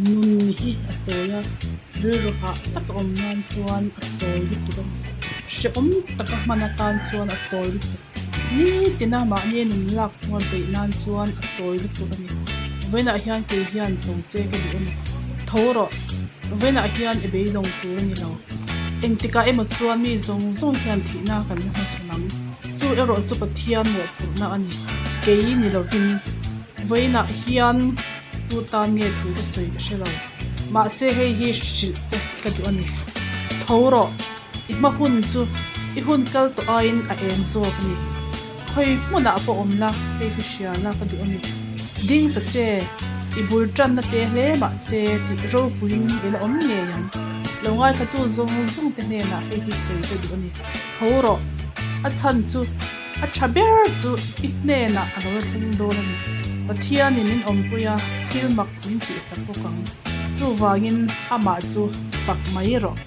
Nun hi a tawi a, rilru hah tak a awm nan chuan a tawi lutuk a ni. Hrehawm taka hman atan chuan a tawi lutuk. Nitina mahni nun lak hma beih nan chuan a tawi lutuk a ni. Vawiinah hian kei hian cho che ka duh a ni. Tho rawh, vawiinah hian i beidawng tur a ni lo. Engtikah emaw chuan mi zawng zawng hian thihna kan la hmachhawn ang. Chu erawh chu Pathian mawhphurhna a ni. Kei ni lovin vawiinah hian tu tan nge thu ka sawi ka hre lo. Mahse hei hi hrilh che ka duh a ni. Tho rawh, i hma hun chu i hun kal tawh aiin a eng zawk a ni. Khawi hmunah pawh awm la, hei hi hria la ka duh a ni. Ding ta che, i bul tanna te hle mahse tih ropuiin i la awm ngei ang. Lo ngaithlatu zawng zawng te hnenah hei hi sawi ka duh a ni. Tho rawh, a chhan chu a tha ber chu i hnenah a lo thleng dawn a ni. Pathianin min awmpui a, thil mak min tihsak bawk ang. Chuvangin amah chu fak mai rawh.